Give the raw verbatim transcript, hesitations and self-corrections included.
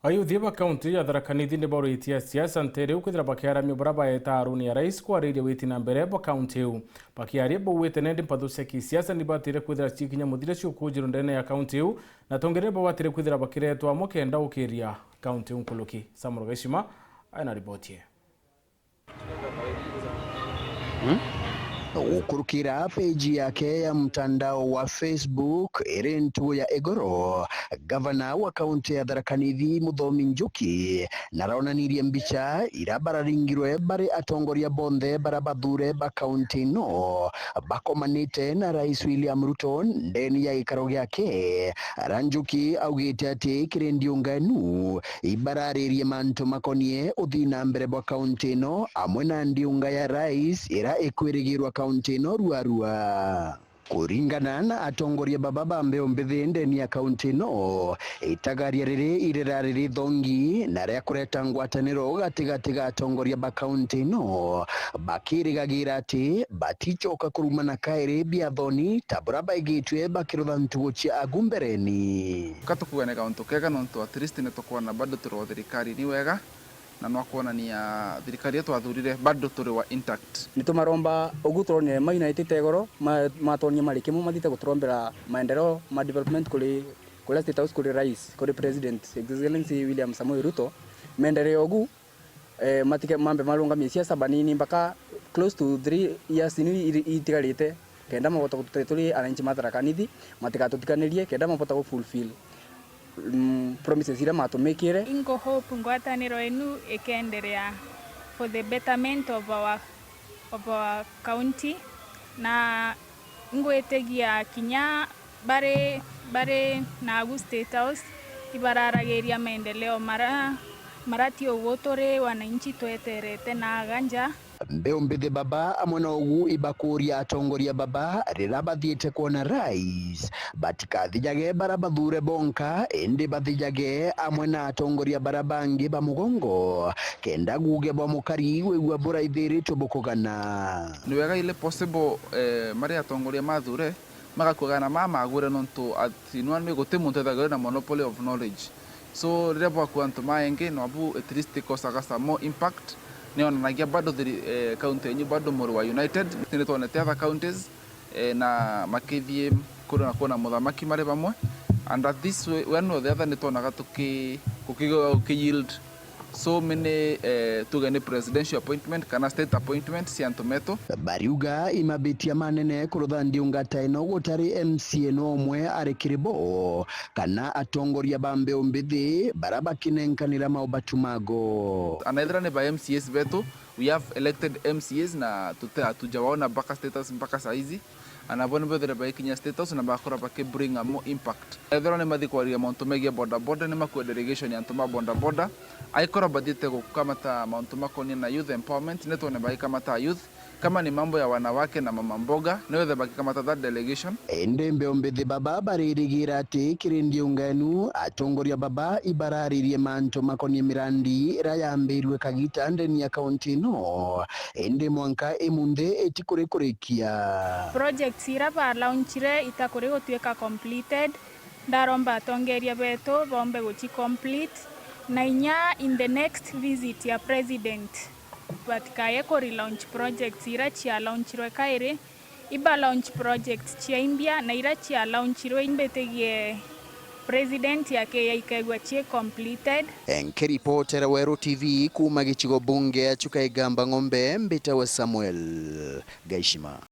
Ayuthi ba kaunti ya Tharaka Nithi ni bauritie asiasa ntere iu kwithira bakiaramia baria baeta aruni ya rais kwariria witi na mbere bwa kaunti iu. Bakiaria bauite nendi mpathu cia kisiasa ni batire kwithira cikinya muthira ciukujirwa ndene ya kaunti iu, na atongeria ni babatire kwithira bakiretwa amwe kenda ukiria kaunti iu nkuruki. Samuel Gaishima aina riboti ii. Gukurukira peji yake ya mtandao wa Facebook iri ntugu ya igoro, gavana wa kaunti ya Tharaka Nithi Muthomi Njuki naronanirie mbicha ira bararingirwe bari atongoria bonthe bara bathure ba kaunti ino bakomanite na Rais William Ruto ndeni ya gikaro giake, ara Njuki augite ati kiri ndiunganu ibararirie mantu makonie uthii na mbere bwa kaunti ino amwe na ndiunga ya rais ira ikwirigirwa kaunti ino ruarua. Kuringana na atongoria baba ba mbeu mbithi ndeni ya kaunti ino, itagaria riri irira riri thongi na ria kureta ngwataniro gatigati ga atongoria ba kaunti ino, bakirigagira ati baticoka kurumana kairi biathoni ta bura baigitue bakirutha ntugu cia agu mbereni. Ka tukuga ni gauntu kega nontu at least ni tukwona bado turi o thirikari ni wega, na nwa kwonania thirikari iyo twathurire bado turi wa intact. Ni tumaromba ugu turonire ma united igoro, ma-, matwonie mari kimwe mathite guturombera maendeleo ma development kuri, kuri State House, kuri Rais, kuri President, His Excellency William Samoei Ruto, mendelee ugu, eh, matike-, mambe marungamie siasa banini mpaka close to three years ni iri-, itigarite, kenda mabota gututeithia turi ananchi ma Tharaka Nithi, matigatutiganirie, kenda mabota gu fulfill, mm, promises iria matumikire. Ingo hope ngwataniro enu ikenderea for the betterment of our, of our county, na ingwitigia kinya bari, bari nagu State House ibararagiria maendeleo mara, mara ti ugu turi wananchi tweterete na aga nja. Mbeu mbithi baba amwe na ugu ibakuria atongoria baba rira bathiite kwona rais, batikathijage bara bathure bonka, indi bathijage amwe na atongoria bara bangi ba mugongo, kenda guge bwa mukari gwigua buraithiritwe bukugana. Ni wega ile possible, eh, mari atongoria mathure, magakuaga na maa magwire nontu at in one way guti muntu ethagirwa na monopoly of knowledge. So riria bwakua antu maengi, nwabu at least it causaga some more impact. Ni yonanagia bado thiri-, eh, county yenyu bado muri wa united. Ni twonete other counties, eh, na makithie kuri na kuona muthamaki mari bamwe. And at this way, one or the other, ni twonaga tuki-, guki-, guki yield so many, eh, tuge ni presidential appointment kana state appointment cia antu metu. Bariuga i mabitia manene kurutha ndiunga ta ino gutari M C A no umwe ari kiri bo, kana atongoria ba mbeu mbithi bara bakinenkanira maubatu mago. Anaithira ni ba M C As betu, we have elected M C As na tute-, hatujawaona mpaka status mpaka saizi. Ana bo ni bethire baikinya State House na bakora baki bring a more impact. Ethirwa ni mathi kwaria mauntu megie boda boda, ni makue delegation ya antu ma boda boda. Aikora bathiite gukamata mauntu makonie na youth empowerment, ni twone bagikamata youth. Kama ni mambo ya wanawake na mama mboga, ni wethe bagikamata that delegation. Indi mbeu mbithi baba baririgira ati kiri ndiunganu, atongoria baba ibararirie mantu makonie mirandi ira yambirue kagita ndeni ya kaunti ino. Indi mwanka imunthi itikurikurikia. Projects ira ba launchire itakuri gutuika completed, ndaromba atongeria betu bombe guci complete, na inya in the next visit ya president, batikaye ku relaunch projects ira cia launchirwe kairi, iba launch projects cia imbia, na ira cia launchirwe imbitigie president yake yaikaigua ci completed. Nkiripotera Weru T V kuuma gicigo bunge ya Chuka Igamba Ng'ombe, mbitawa Samuel Gaishima.